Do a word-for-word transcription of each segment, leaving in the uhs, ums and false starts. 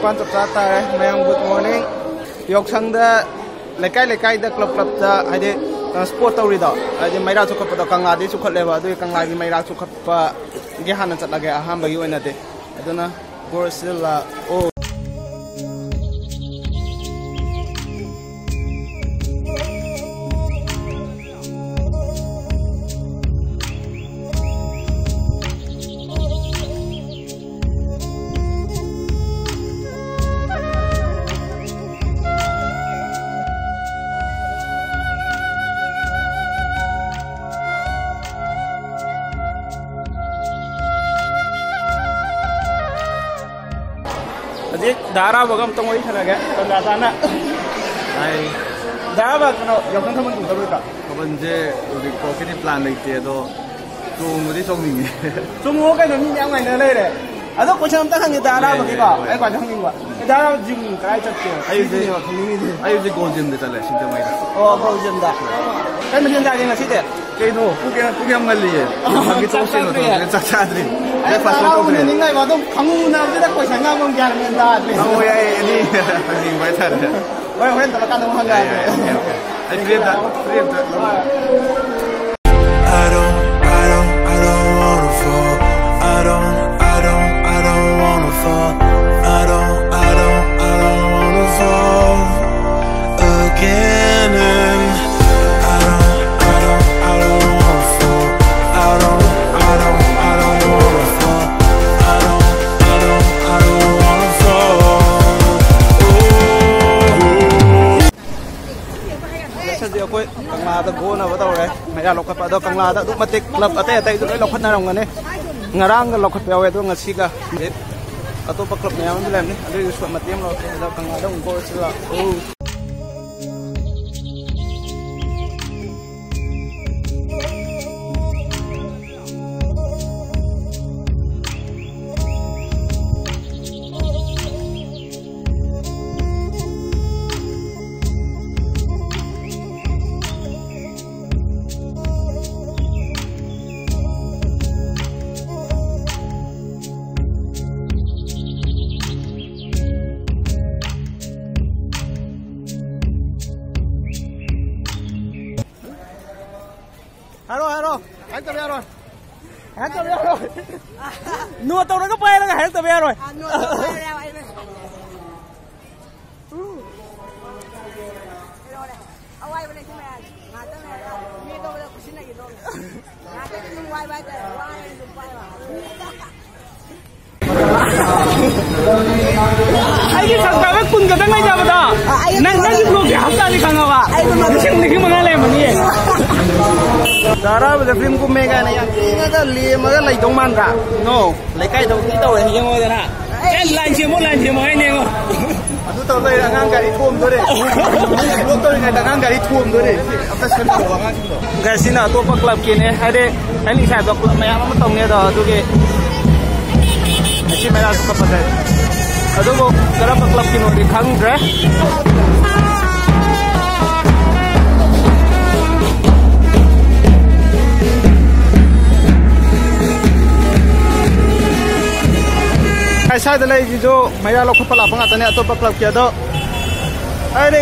ꯄꯥꯟ ꯆꯞ ꯆꯥ ꯇꯥꯔꯦ꯫ ꯃꯌꯥꯝ good morning꯫ ꯌꯥꯎꯁꯪꯗ ꯂꯩꯀꯥꯏ ꯂꯩꯀꯥꯏꯗ, ꯀ꯭ꯂꯕ ꯀ꯭ꯂꯕꯇ, ꯍꯥꯏꯗꯤ, ꯁ꯭ꯄꯣꯔꯠ ꯇꯧꯔꯤꯗꯣ, ꯍꯥꯏꯗꯤ ꯃꯩꯔꯥ ꯆꯨꯈꯠꯄꯗꯣ, ꯀꯪꯂꯥꯗꯒꯤ ꯆꯨꯈꯠꯂꯦꯕ, ꯑꯗꯨꯒꯤ ꯀꯪꯂꯥꯒꯤ ꯃꯩꯔꯥ ꯆꯨꯈꯠꯄꯒꯤ ꯍꯥꯟꯅ ꯆꯠꯂꯒꯦ ꯑꯍꯥꯟꯕꯒꯤ ꯑꯣꯏꯅꯗꯤ꯫ ꯑꯗꯨꯅ ꯒꯣꯔꯁꯤꯜꯂꯥ ꯑꯣ꯫ ꯍꯧꯖꯤꯛ ꯗꯥ ꯔꯥꯕꯒ ꯑꯝꯇꯪ ꯋꯥꯔꯤ ꯁꯥꯟꯅꯒꯦ, ꯇꯟꯖꯥ ꯆꯥꯅ꯫ ꯍꯥꯏ꯫ ꯗꯥ ꯔꯥꯕ, ꯀꯩꯅꯣ, ꯌꯥꯎꯁꯪ ꯊꯥꯕꯜ ꯆꯣꯡꯗꯕ꯭ꯔꯣ? ꯊꯥꯕꯜꯁꯦ ꯍꯧꯖꯤꯛ ꯐꯥꯎꯒꯤꯗꯤ ꯄ꯭ꯂꯥꯟ ꯂꯩꯇꯦ, ꯑꯗꯣ ꯆꯣꯡꯕꯗꯤ ꯆꯣꯡꯅꯤꯡꯉꯦ꯫ ꯆꯣꯡꯉꯣ ꯀꯩꯅꯣ, ꯃꯤ ꯃꯌꯥꯝ ꯉꯥꯏꯅ ꯂꯩꯔꯦ꯫ ꯑꯗꯣ ꯀꯣꯏꯁꯟ ꯑꯝꯇ ꯍꯪꯒꯦ, ꯗꯥ ꯔꯥꯕꯒꯤꯀꯣ, ꯍꯣꯏ, ꯍꯣꯏ꯫ ꯑꯩ ꯈ꯭ꯋꯥꯏꯗꯩ ꯍꯪꯅꯤꯡꯕ꯫ ꯑꯦ, ꯗꯥ ꯔꯥꯕ ꯖꯤꯝ ꯀꯗꯥꯏ ꯆꯠꯀꯦ? ꯑꯩꯁꯦ, ꯁꯤꯅꯦꯕ ꯈꯪꯅꯤꯡꯉꯤꯁꯦ꯫ ꯑꯩ ꯍꯧꯖꯤꯛ ꯒꯣꯜ ꯖꯤꯝꯗ ꯆꯠꯂꯦ, ꯁꯤꯡꯖꯃꯩꯗ꯫ ꯑꯣ, ꯒꯣꯜ ꯖꯤꯝꯗ꯫ ꯀꯩ ꯃꯊꯦꯜ ꯆꯥꯒꯦ ꯉꯁꯤꯗꯤ? ꯀꯩꯅꯣ, ꯄꯨꯛ ꯌꯥꯝ, ꯄꯨꯛ ꯌꯥꯝ ꯉꯜꯂꯤꯌꯦ꯫ ꯍꯧꯖꯤꯛ ꯆꯥꯛ ꯆꯥꯛ ꯆꯥꯗ꯭ꯔꯤ꯫ ꯆꯥꯗ꯭ꯔꯤ꯫ ꯑꯩ ꯕ꯭ꯔꯦꯛꯐꯥꯁ ꯇꯥꯕ ꯇꯧꯗ꯭ꯔꯤ꯫ ꯎꯅꯅꯤꯡꯉꯥꯏꯕ ꯑꯗꯨꯝ ꯈꯪꯎ ꯎꯅꯕꯁꯤꯗ ꯀꯣꯏꯁꯟ ꯉꯥꯡꯕ ꯒ꯭ꯌꯥꯟ ꯃꯦꯟ ꯇꯥꯗ꯭ꯔꯦ꯫ ꯍꯪꯉꯣ ꯌꯥꯏꯌꯦ, ꯑꯦꯅꯤ ꯍꯪꯅꯤꯡꯕ ꯍꯥꯏꯇꯥꯔꯦ꯫ ꯍꯣꯏ, ꯍꯣꯔꯦꯟ ꯇꯧꯔꯀꯥꯟꯗ ꯑꯃꯨꯛ ꯌꯥꯏ, ꯍꯪꯉꯛꯑꯒꯦ꯫ ꯌꯥꯏ, ꯑꯣꯀꯦ, ꯑꯣꯀꯦ꯫ ꯑꯩ ꯐ꯭ꯔꯤ ꯑꯝꯇ, ꯐ꯭ꯔꯤ ꯑꯝꯇ ꯂꯧꯒꯦ꯫ I don't, I don't, I don't wanna fall. I don't, I don't, I don't wanna fall. I don't, I don't, I don't wanna fall again. And I don't, I don't, I don't wanna fall. I don't, I don't, I don't wanna fall. I don't, I don't, I don't wanna fall. Oh. ꯉꯁꯤꯗꯤ ꯑꯩꯈꯣꯏ ꯀꯪꯂꯥꯗ ꯒꯣꯅꯕ ꯇꯧꯔꯦ꯫ ꯃꯌꯥ ꯂꯧꯈꯠꯄ꯫ ꯑꯗꯣ ꯀꯪꯂꯥꯗ ꯑꯗꯨꯛ ꯃꯇꯤꯛ ꯀ꯭ꯂꯕ ꯑꯇꯩ ꯑꯇꯩꯁꯨ ꯂꯣꯏ ꯂꯧꯈꯠꯅꯔꯝꯒꯅꯤ꯫ ꯉꯔꯥꯡꯒ ꯂꯧꯈꯠꯄ ꯌꯥꯎꯋꯦ, ꯑꯗꯣ ꯉꯁꯤꯒ ꯑꯇꯣꯞꯄ ꯀ꯭ꯂꯕ ꯃꯌꯥꯝ ꯑꯃ ꯂꯩꯔꯝꯅꯤ꯫ ꯑꯗꯨꯒꯤꯁꯨ ꯁꯣꯠ ꯃꯇꯦꯛ ꯑꯃ ꯂꯧꯔꯛꯀꯦ꯫ ꯑꯗꯣ ꯀꯪꯂꯥꯗ ꯑꯃꯨꯛ ꯒꯣꯔꯁꯤꯜꯂꯥ꯫ ꯑꯣ꯫ ꯍꯥꯏꯔꯛꯇꯕ ꯌꯥꯔꯣꯏ꯫ ꯍꯥꯏꯔꯛꯇꯕ ꯌꯥꯔꯣꯏ꯫ ꯅꯣꯠ ꯇꯧꯔꯒ ꯄꯥꯏꯔꯒ ꯍꯥꯏꯔꯛꯇꯕ ꯌꯥꯔꯣꯏ꯫ ꯑ, ꯅꯣꯠ ꯇꯧꯔꯒ ꯄꯥꯏꯔꯒ ꯍꯥꯏꯔꯛꯑꯣ꯫ ꯀꯩꯗꯧꯔꯦ? ꯑꯋꯥꯏꯕ ꯂꯩꯇꯦ ꯃꯌꯥꯝ꯫ ꯉꯥꯛꯇꯪ ꯂꯩꯔꯒ ꯃꯤ ꯑꯇꯣꯞꯄꯗ ꯈꯨꯠꯁꯤꯟꯅꯈꯤꯗꯧꯔꯦ꯫ ꯉꯥꯛꯇꯪꯗꯤ ꯑꯗꯨꯝ ꯋꯥꯏꯕ ꯍꯥꯏꯇꯥꯔꯦ꯫ ꯋꯥꯔꯦ ꯑꯗꯨꯝ ꯄꯥꯏꯕ꯫ ꯑꯩꯒꯤ subscriber ꯀꯨꯟ ꯈꯛꯇꯪ ꯂꯩꯖꯕꯗꯣ, ꯑ, ꯑꯩ ꯅꯪ, ꯅꯪꯒꯤ vlogꯁꯦ ꯍꯞꯇꯥꯗꯤ ꯈꯪꯉꯕ? ꯑꯩ ꯑꯗꯨꯝ ꯂꯤꯁꯤꯡ, ꯂꯤꯁꯤꯡ ꯃꯉꯥ ꯂꯩꯔꯝꯃꯅꯤ꯫ ꯙꯔꯥꯕꯗ film ꯀꯨꯝꯃꯦ ꯀꯥꯏꯅ ꯌꯥꯝ ꯊꯤꯅꯒ ꯂꯦꯝꯃꯒ ꯂꯩꯗꯧ ꯃꯥꯟꯗ꯭ꯔꯥ? No꯫ ꯂꯩꯀꯥꯏꯗꯧꯗꯤ ꯇꯧꯋꯦ, ꯌꯦꯡꯉꯣꯗꯅ꯫ ꯑꯦ, line ꯁꯦꯝꯃꯣ, line ꯁꯦꯝꯃꯣ ꯍꯥꯏꯅꯦ, ꯌꯦꯡꯉꯣ꯫ ꯑꯗꯨ ꯇꯧꯗꯣꯏꯔꯦ, ꯑꯉꯥꯡ ꯒꯥꯔꯤ ꯊꯣꯝꯗꯣꯔꯦ꯫ Vlog ꯇꯧꯔꯤꯉꯩꯗ ꯑꯉꯥꯡ ꯒꯥꯔꯤ ꯊꯣꯝꯗꯣꯔꯦ꯫ ꯑꯝꯇ ꯁꯦꯝꯗꯣꯛꯑꯣ ꯑꯉꯥꯡꯁꯤꯡꯗꯣ꯫ Guys, ꯁꯤꯅ ꯑꯇꯣꯞꯄ clubꯀꯤꯅꯦ, ꯍꯥꯏꯗꯤ ꯑꯩꯅ ꯏꯁꯥꯗꯣ club ꯃꯌꯥꯝ ꯑꯃ ꯇꯧꯅꯤ ꯑꯗꯣ, ꯑꯗꯨꯒꯤ ꯉꯁꯤ ꯃꯩꯔꯥꯁꯨ ꯈꯔ ꯐꯖꯩ꯫ ꯑꯗꯨꯕꯨ ꯀꯔꯝꯕ clubꯀꯤꯅꯣꯗꯤ ꯈꯪꯗ꯭ꯔꯦ꯫ ꯑꯩ ꯁ꯭ꯋꯥꯏꯗ ꯂꯩꯔꯤꯁꯤꯁꯨ ꯃꯩꯔꯥ ꯂꯧꯈꯠꯄ ꯂꯥꯛꯄ ꯉꯥꯛꯇꯅꯦ, ꯑꯇꯣꯞꯄ clubꯀꯤ꯫ ꯑꯗꯣ ꯍꯥꯏꯗꯤ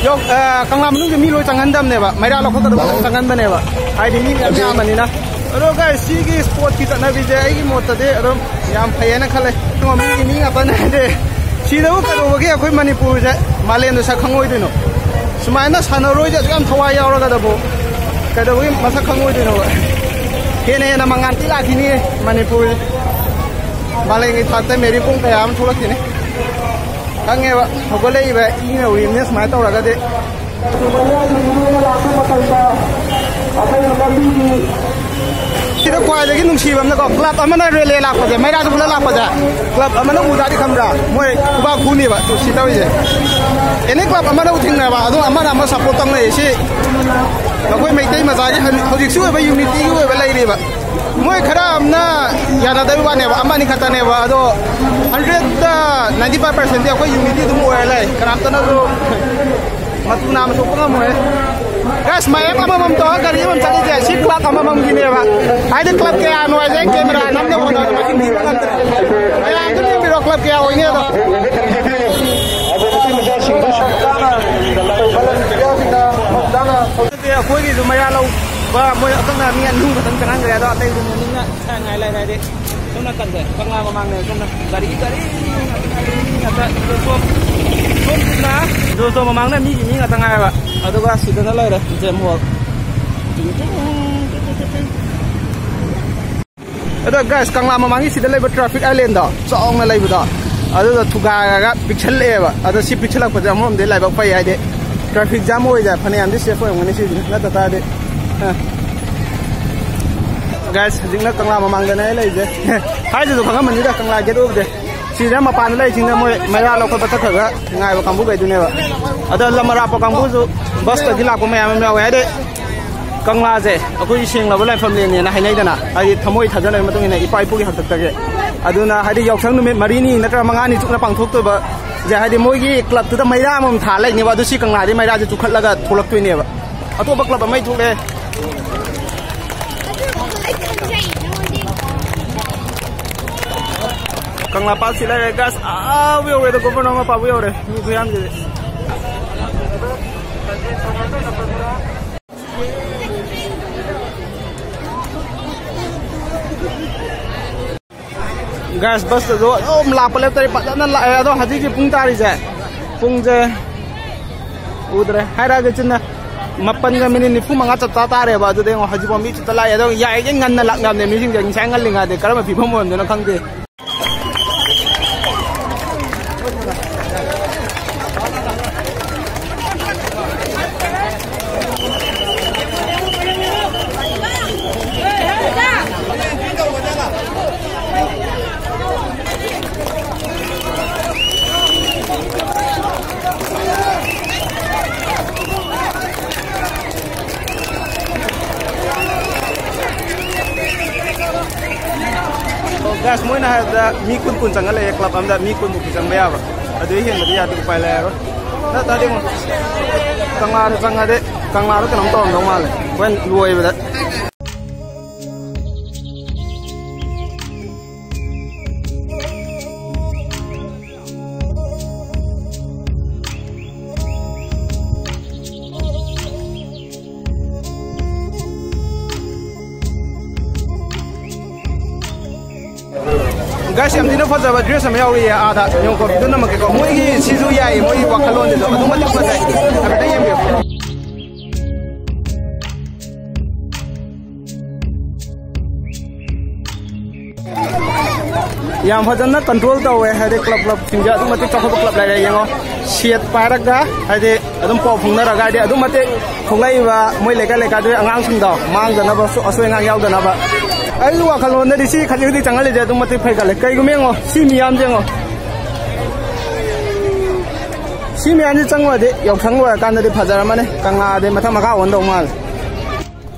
ꯌꯣ-, ꯑ, ꯀꯪꯂꯥ ꯃꯅꯨꯡꯗ ꯃꯤ ꯂꯣꯏ ꯆꯪꯍꯟꯗꯕꯅꯦꯕ, ꯃꯩꯔꯥ ꯂꯧꯈꯠꯀꯗꯕ ꯈꯛꯇꯪ ꯆꯪꯍꯟꯕꯅꯦꯕ, ꯍꯥꯏꯗꯤ ꯃꯤ ꯃꯌꯥꯝ ꯌꯥꯝꯕꯅꯤꯅ꯫ ꯑꯗꯣ guys, ꯁꯤꯒꯤ sportꯀꯤ ꯆꯠꯅꯕꯤꯁꯦ ꯑꯩꯒꯤ ꯃꯣꯠꯇꯗꯤ ꯑꯗꯨꯝ ꯌꯥꯝ ꯐꯩꯌꯦꯅ ꯈꯜꯂꯦ꯫ ꯑꯗꯨꯒ ꯃꯤꯒꯤ ꯃꯤ ꯉꯥꯛꯇꯅꯦ ꯍꯥꯏꯗꯤ, ꯁꯤꯗꯕꯨ ꯀꯩꯗꯧꯕꯒꯤ ꯑꯩꯈꯣꯏ ꯃꯅꯤꯄꯨꯔꯁꯦ ꯃꯥꯂꯦꯝꯗ ꯁꯛ ꯈꯪꯉꯣꯏꯗꯣꯏꯅꯣ? ꯁꯨꯃꯥꯏꯅ ꯁꯥꯟꯅꯔꯣꯏꯁꯦ ꯑꯁꯨꯛ ꯌꯥꯝ ꯊꯋꯥꯏ ꯌꯥꯎꯔꯒꯗꯕꯨ ꯀꯩꯗꯧꯕꯒꯤ ꯃꯁꯛ ꯈꯪꯉꯣꯏꯗꯣꯏꯅꯣꯕ? ꯍꯦꯟꯅ ꯍꯦꯟꯅ ꯃꯉꯥꯜ ꯊꯤ ꯂꯥꯛꯈꯤꯅꯤ ꯃꯅꯤꯄꯨꯔꯁꯦ꯫ ꯃꯥꯂꯦꯝꯒꯤ ꯊꯥꯛꯇ ꯃꯦꯔꯤ ꯀꯣꯝ ꯀꯌꯥ ꯑꯃ ꯊꯣꯛꯂꯛꯈꯤꯅꯤ꯫ ꯈꯪꯉꯦꯕ, ꯍꯧꯒꯠꯂꯛꯏꯕ ꯏꯅꯧꯔꯤꯕꯅꯤꯅ ꯁꯨꯃꯥꯏꯅ ꯇꯧꯔꯒꯗꯤ꯫ ꯁꯤꯗ ꯈ꯭ꯋꯥꯏꯗꯒꯤ ꯅꯨꯡꯁꯤꯕ ꯑꯃꯅꯀꯣ, club ꯑꯃꯅ relay ꯂꯥꯛꯄꯁꯦ, ꯃꯩꯔꯥꯁꯨ ꯄꯨꯂꯞ ꯂꯥꯛꯄꯁꯦ, club ꯑꯃꯅ ꯎ ꯇꯥꯔꯗꯤ ꯈꯪꯕ꯭ꯔꯥ? ꯃꯣꯏ ꯈꯨꯕꯥꯛ ꯈꯨꯅꯦꯕ ꯁꯤ ꯇꯧꯔꯤꯁꯦ꯫ Any club ꯑꯃꯅ ꯎ ꯊꯦꯡꯅꯕ, ꯑꯗꯨꯝ ꯑꯃꯅ ꯑꯃ support ꯇꯧꯅꯩ꯫ ꯁꯤ ꯑꯩꯈꯣꯏ ꯃꯩꯇꯩ ꯃꯆꯥꯒꯤ ꯍꯧꯖꯤꯛꯁꯨ ꯑꯣꯏꯕ unityꯒꯤ ꯑꯣꯏꯕ ꯂꯩꯔꯤꯕ꯫ ꯃꯣꯏ ꯈꯔ ꯑꯃꯅ ꯌꯥꯅꯗꯕꯩ ꯋꯥꯅꯦꯕ, ꯑꯃ ꯑꯅꯤ ꯈꯛꯇꯅꯦꯕ꯫ ꯑꯗꯣ hundredꯇ ninety five percentꯗꯤ ꯑꯩꯈꯣꯏ unity ꯑꯗꯨꯝ ꯑꯣꯏꯔ ꯂꯩ, ꯀꯅꯥꯝꯇꯅꯁꯨ ꯃꯇꯨ ꯅꯥꯝꯃ ꯁꯣꯛꯄ ꯉꯝꯃꯣꯏ꯫ Guys, ꯃꯌꯥꯝ ꯑꯃꯃꯝ ꯇꯧꯔꯒ ꯒꯥꯔꯤ ꯑꯃꯃꯝ ꯆꯠꯂꯤꯁꯦ ꯁꯤ club ꯑꯃꯃꯝꯒꯤꯅꯦꯕ꯫ ꯍꯥꯏꯗꯤ club ꯀꯌꯥꯅꯣ ꯍꯥꯏꯁꯦ camera ꯅꯝꯅꯕ ꯍꯣꯠꯅꯕꯗ ꯃꯁꯤꯡ ꯊꯤꯕ ꯉꯝꯗ꯭ꯔꯦ꯫ ꯃꯌꯥꯝꯁꯨ ꯌꯦꯡꯕꯤꯔꯣ club ꯀꯌꯥ ꯑꯣꯏꯅꯤ ꯑꯗꯣ꯫ ꯑꯩꯈꯣꯏꯒꯤꯁꯨ ꯃꯌꯥ ꯂꯧ ꯃꯣꯏ ꯑꯀꯛꯅ ꯃꯤ ꯑꯅꯤ ꯑꯍꯨꯝ ꯈꯛꯇꯪ ꯆꯪꯍꯟꯈ꯭ꯔꯦ, ꯑꯗꯣ ꯑꯇꯩꯗꯨ ꯃꯅꯤꯡꯅ ꯉꯥꯏ ꯂꯩꯔꯦ꯫ ꯍꯥꯏꯗꯤ ꯁꯣꯝ ꯅꯥꯀꯟꯁꯦ ꯀꯪꯂꯥ ꯃꯃꯥꯡꯅꯦ, ꯁꯣꯝꯅ ꯒꯥꯔꯤ, ꯒꯥꯔꯤ ꯉꯥꯛꯇ, ꯒꯥꯔꯤ ꯉꯥꯛꯇ꯫ ꯁꯣꯝ, ꯁꯣꯝꯅ, ꯑꯗꯣ ꯁꯣꯝ ꯃꯃꯥꯡꯅ ꯃꯤꯒꯤ ꯃꯤ ꯉꯥꯛꯇ ꯉꯥꯏꯕ꯫ ꯑꯗꯨꯒ ꯁꯤꯗꯅ ꯂꯩꯔꯦ ꯖꯦꯝ ꯍꯣꯜ꯫ ꯑꯗꯣ ꯒꯥꯏꯁ, ꯀꯪꯂꯥ ꯃꯃꯥꯡꯒꯤ ꯁꯤꯗ ꯂꯩꯕ ꯇ꯭ꯔꯥꯐꯤꯛ ꯑꯥꯏꯂꯦꯟꯗꯣ, ꯆꯥꯎꯅ ꯂꯩꯕꯗꯣ, ꯑꯗꯨꯗ ꯊꯨꯒꯥꯏꯔꯒ ꯄꯤꯛꯁꯜꯂꯛꯑꯦꯕ꯫ ꯑꯗꯣ ꯁꯤ ꯄꯤꯛꯁꯜꯂꯛꯄꯁꯦ ꯑꯃꯔꯣꯝꯗꯤ ꯂꯥꯏꯕꯛ ꯐꯩ, ꯍꯥꯏꯗꯤ ꯇ꯭ꯔꯥꯐꯤꯛ ꯖꯥꯝ ꯑꯣꯏꯗ ꯐꯅꯌꯥꯝꯗꯤ ꯁꯦꯐ ꯑꯣꯏꯔꯝꯒꯅꯤ ꯁꯤꯁꯤꯅ, ꯅꯠꯇ ꯇꯥꯔꯗꯤ꯫ ꯑ꯫ ꯒꯥꯏꯁ, ꯍꯧꯖꯤꯛꯅ ꯀꯪꯂꯥ ꯃꯃꯥꯡꯗꯅꯦ ꯑꯩ ꯂꯩꯔꯤꯁꯦ꯫ ꯍꯥꯏꯗꯨꯁꯨ ꯈꯪꯉꯝꯃꯅꯤꯗ, ꯀꯪꯂꯥ ꯒꯦꯠ ꯎꯕꯗꯤ꯫ ꯁꯤꯗ ꯃꯄꯥꯟꯗ ꯂꯩꯔꯤꯁꯤꯡꯅ ꯃꯣꯏ ꯃꯩꯔꯥ ꯂꯧꯈꯠꯄ ꯆꯠꯈ꯭ꯔꯒ ꯉꯥꯏꯕ ꯀꯥꯡꯕꯨꯈꯩꯗꯨꯅꯦꯕ꯫ ꯑꯗꯣ ꯂꯝ ꯑꯔꯥꯞꯄ ꯀꯥꯡꯕꯨꯁꯨ ꯕꯁꯇꯒꯤ ꯂꯥꯛꯄ ꯃꯌꯥꯝ ꯑꯃ ꯌꯥꯎꯋꯦ꯫ ꯍꯥꯏꯗꯤ ꯀꯪꯂꯥꯁꯦ ꯑꯩꯈꯣꯏꯒꯤ ꯁꯦꯡꯂꯕ ꯂꯥꯏꯐꯝꯂꯦꯟꯅꯦꯅ ꯍꯥꯏꯅꯩꯗꯅ, ꯍꯥꯏꯗꯤ ꯊꯃꯣꯏ ꯊꯥꯖꯅꯕꯒꯤ ꯃꯇꯨꯡ ꯏꯟꯅ ꯏꯄꯥ ꯏꯄꯨꯒꯤ ꯍꯥꯛꯇꯛꯇꯒꯤ꯫ ꯑꯗꯨꯅ ꯍꯥꯏꯗꯤ ꯌꯥꯎꯁꯪ ꯅꯨꯃꯤꯠ ꯃꯔꯤꯅꯤ ꯅꯠꯇ꯭ꯔꯒ ꯃꯉꯥꯅꯤ ꯆꯨꯞꯅ ꯄꯥꯡꯊꯣꯛꯇꯣꯏꯕ ꯁꯦ, ꯍꯥꯏꯗꯤ ꯃꯣꯏꯒꯤ ꯀ꯭ꯂꯕꯇꯨꯗ ꯃꯩꯔꯥ ꯑꯃꯃꯝ ꯊꯥ ꯂꯩꯅꯦꯕ, ꯑꯗꯨ ꯁꯤ ꯀꯪꯂꯥꯗꯤ ꯃꯩꯔꯥꯁꯦ ꯆꯨꯈꯠꯂꯒ ꯊꯣꯛꯂꯛꯇꯣꯏꯅꯦꯕ꯫ ꯑꯇꯣꯞꯄ ꯀ꯭ꯂꯕ ꯑꯃ ꯊꯣꯛꯂꯛꯑꯦ꯫ ꯀꯪꯂꯥ ꯄꯥꯠꯁꯤ ꯂꯩꯔꯦ ꯒꯥꯏꯁ, ꯑꯥ ꯌꯧꯔꯦꯗ, ꯒꯣꯕꯔꯅꯔ ꯃꯄꯥꯕꯨ ꯌꯧꯔꯦ꯫ ꯃꯤ ꯈꯨꯌꯥꯝꯁꯤꯗꯤ꯫ ꯒꯥꯏꯁ, ꯕꯁꯇꯁꯨ ꯑꯗꯨꯝ ꯂꯥꯛꯄ ꯂꯦꯞꯇꯔꯤ, ꯐꯖꯅ ꯂꯥꯛꯑꯦ꯫ ꯑꯗꯣ ꯍꯧꯖꯤꯛꯀꯤ ꯄꯨꯡ ꯇꯥꯔꯤꯁꯦ, ꯄꯨꯡꯁꯦ ꯎꯗ꯭ꯔꯦ, ꯍꯥꯏꯔꯛꯑꯒꯦ ꯆꯤꯟꯅ, ꯃꯥꯄꯟꯒ ꯃꯤꯅꯤꯠ ꯅꯤꯐꯨ ꯃꯉꯥ ꯆꯞ ꯆꯥ ꯇꯥꯔꯦꯕ꯫ ꯑꯗꯨꯗ ꯌꯦꯡꯉꯣ, ꯍꯧꯖꯤꯛꯐꯥꯎ ꯃꯤ ꯆꯠꯇ ꯂꯥꯛꯑꯦ꯫ ꯑꯗꯣ ꯌꯥꯔꯤꯈꯩ ꯉꯟꯅ ꯂꯥꯛꯅꯕꯅꯦ ꯃꯤꯁꯤꯡꯁꯦ, ꯉꯁꯥꯏ ꯉꯜꯂꯤꯉꯩꯗꯤ ꯀꯔꯝꯕ ꯐꯤꯕꯝ ꯑꯣꯏꯔꯝꯗꯣꯏꯅꯣ ꯈꯪꯗꯦ꯫ ꯒꯥꯏꯁ, ꯃꯣꯏꯅ ꯍꯥꯏꯕꯗ ꯃꯤ ꯀꯨꯟ ꯀꯨꯟ ꯆꯪꯍꯜꯂꯛꯑꯦ, ꯀ꯭ꯂꯕ ꯑꯃꯗ ꯃꯤ ꯀꯨꯟꯃꯨꯛꯇꯤ ꯆꯪꯕ ꯌꯥꯕ꯫ ꯑꯗꯨ ꯍꯦꯟꯕꯗꯤ ꯌꯥꯗꯦ, ꯎꯄꯥꯏ ꯂꯩꯔꯔꯣꯏ꯫ ꯅꯠꯇ꯭ꯔꯗꯤ ꯑꯃꯨꯛ ꯀꯪꯂꯥꯗ ꯆꯪꯉꯗꯤ, ꯀꯪꯂꯥꯗ ꯀꯩꯅꯣꯝ ꯇꯧꯔꯝꯗꯧ ꯃꯥꯜꯂꯦ ꯍꯣꯔꯦꯟ ꯂꯣꯏꯕꯗ꯫ ꯒꯥꯏꯁ, ꯌꯥꯝ ꯊꯤꯅ ꯐꯖꯕ ꯗ꯭ꯔꯦꯁ ꯑꯃ ꯌꯥꯎꯔꯤꯌꯦ ꯑꯥꯗ꯫ ꯌꯦꯡꯉꯨꯀꯣ, ꯚꯤꯗꯤꯑꯣ ꯅꯝꯃꯛꯀꯦꯀꯣ꯫ ꯃꯣꯏꯒꯤ ꯁꯤꯁꯨ ꯌꯥꯏꯌꯦ, ꯃꯣꯏꯒꯤ ꯋꯥꯈꯜꯂꯣꯟꯁꯤꯁꯨ ꯑꯗꯨꯛ ꯃꯇꯤꯛ ꯐꯖꯩ꯫ ꯍꯥꯏꯐꯦꯠꯇꯪ ꯌꯦꯡꯕꯤꯌꯨ꯫ ꯌꯥꯝ ꯐꯖꯅ ꯀꯟꯇ꯭ꯔꯣꯜ ꯇꯧꯋꯦ, ꯍꯥꯏꯗꯤ ꯀ꯭ꯂꯕ, ꯀ꯭ꯂꯕꯁꯤꯡꯁꯦ ꯑꯗꯨꯛ ꯃꯇꯤꯛ ꯆꯥꯎꯈꯠꯄ ꯀ꯭ꯂꯕ ꯂꯩꯔꯦ꯫ ꯌꯦꯡꯉꯣ, ꯁꯦꯠ ꯄꯥꯏꯔꯒ, ꯍꯥꯏꯗꯤ ꯑꯗꯨꯝ ꯄꯥꯎ ꯐꯥꯎꯅꯔꯒ, ꯍꯥꯏꯗꯤ ꯑꯗꯨꯛ ꯃꯇꯤꯛ ꯊꯣꯛꯂꯛꯏꯕ ꯃꯣꯏ ꯂꯩꯀꯥꯏ ꯂꯩꯀꯥꯏꯗꯨꯒꯤ ꯑꯉꯥꯡꯁꯤꯡꯗꯣ ꯃꯥꯡꯗꯅꯕ, ꯑꯁꯣꯏ ꯑꯉꯥꯝ ꯌꯥꯎꯗꯅꯕ꯫ ꯑꯩꯒꯤ ꯋꯥꯈꯜꯂꯣꯟꯗꯗꯤ ꯁꯤ ꯈꯖꯤꯛ ꯈꯖꯤꯛ ꯆꯪꯍꯜꯂꯤꯁꯦ ꯑꯗꯨꯛ ꯃꯇꯤꯛ ꯐꯩ ꯈꯜꯂꯦ꯫ ꯀꯩꯒꯨꯝꯕ ꯌꯦꯡꯉꯣ, ꯁꯤ ꯃꯤꯌꯥꯝꯁꯦ ꯌꯦꯡꯉꯣ, ꯁꯤ ꯃꯤꯌꯥꯝꯁꯦ ꯆꯪꯉꯨꯔꯗꯤ ꯌꯥꯎꯁꯪ ꯂꯣꯏꯔꯀꯥꯟꯗꯗꯤ ꯐꯖꯔꯝꯃꯅꯤ, ꯀꯪꯂꯥꯗꯤ ꯃꯊꯛ ꯃꯈꯥ ꯑꯣꯟꯗꯧ ꯃꯥꯜꯂꯦ꯫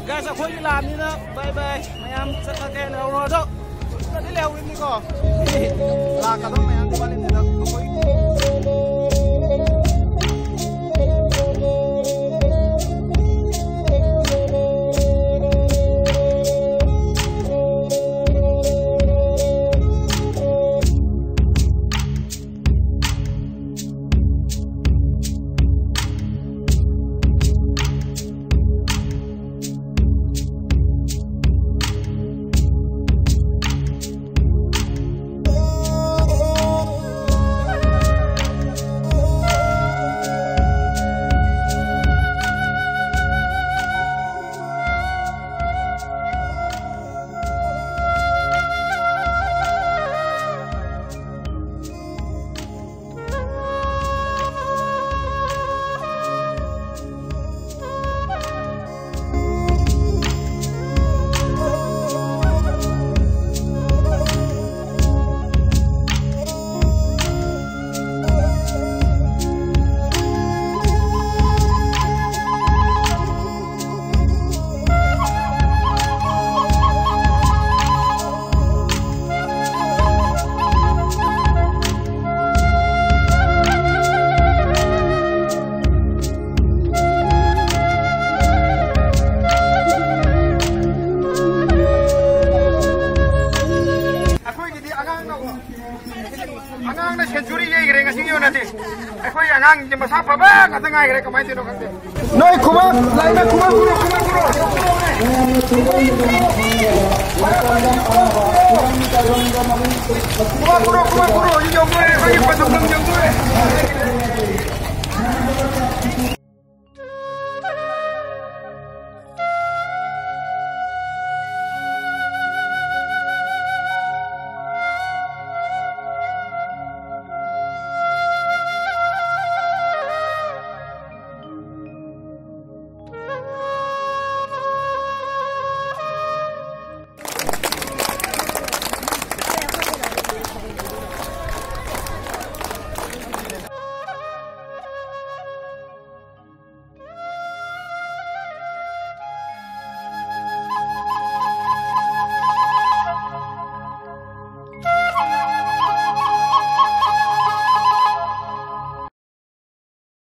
ꯒꯥꯏꯁ, ꯑꯩꯈꯣꯏꯒꯤ ꯂꯥꯛꯑꯕꯅꯤꯅ ꯕꯥꯏ ꯕꯥꯏ꯫ ꯃꯌꯥꯝ ꯆꯠꯂꯒꯦ꯫ ꯂꯩꯍꯧꯔꯣ ꯑꯗꯣ꯫ ꯆꯠꯂꯗꯤ ꯂꯩꯍꯧꯔꯤꯕꯅꯤꯀꯣ꯫ ꯂꯥꯛꯀꯗꯧ ꯃꯌꯥꯝꯗꯤ ꯋꯥꯠꯂꯤꯕꯅꯤꯅ ꯑꯩꯈꯣꯏ꯫ ꯑꯩꯈꯣꯏꯒꯤꯗꯤ ꯑꯉꯥꯡꯅ ꯑꯉꯥꯡꯅ ꯁꯦꯟꯆꯨꯔꯤ ꯌꯩꯈ꯭ꯔꯦ ꯉꯁꯤꯒꯤ ꯑꯣꯏꯅꯗꯤ꯫ ꯑꯩꯈꯣꯏ ꯑꯉꯥꯡꯁꯤꯡꯁꯦ ꯃꯁꯥ ꯐꯕ ꯉꯥꯛꯇ ꯉꯥꯏꯈ꯭ꯔꯦ, ꯀꯃꯥꯏꯅ ꯇꯧꯔꯤꯅꯣ ꯈꯪꯗꯦ꯫ ꯅꯣꯏ ꯈꯨꯕꯥꯛ, ꯂꯥꯏꯃ ꯈꯨꯕꯥꯛ ꯈꯨꯔꯣ, ꯈꯨꯕꯥꯛ ꯈꯨꯔꯣ꯫ ꯃꯌꯥꯝꯅ ꯊꯣꯏꯗꯣꯛ ꯍꯦꯟꯗꯣꯛꯅ ꯈꯪꯅꯔꯕ ꯂꯥꯏꯔꯤꯛ ꯇꯝꯕ ꯄꯥꯝꯕ ꯏꯔꯝ ꯇꯥꯏꯕꯪꯗ ꯃꯃꯤꯡ ꯆꯠꯄ ꯄꯨꯔꯣ, ꯄꯨꯔꯣ, ꯄꯨꯔꯣ, ꯄꯨꯔꯣ, ꯍꯧꯖꯤꯛ ꯌꯧꯗꯣꯔꯦ, ꯑꯩꯈꯣꯏꯒꯤ ꯄꯟꯊꯨꯡꯐꯝ ꯌꯧꯗꯣꯔꯦ꯫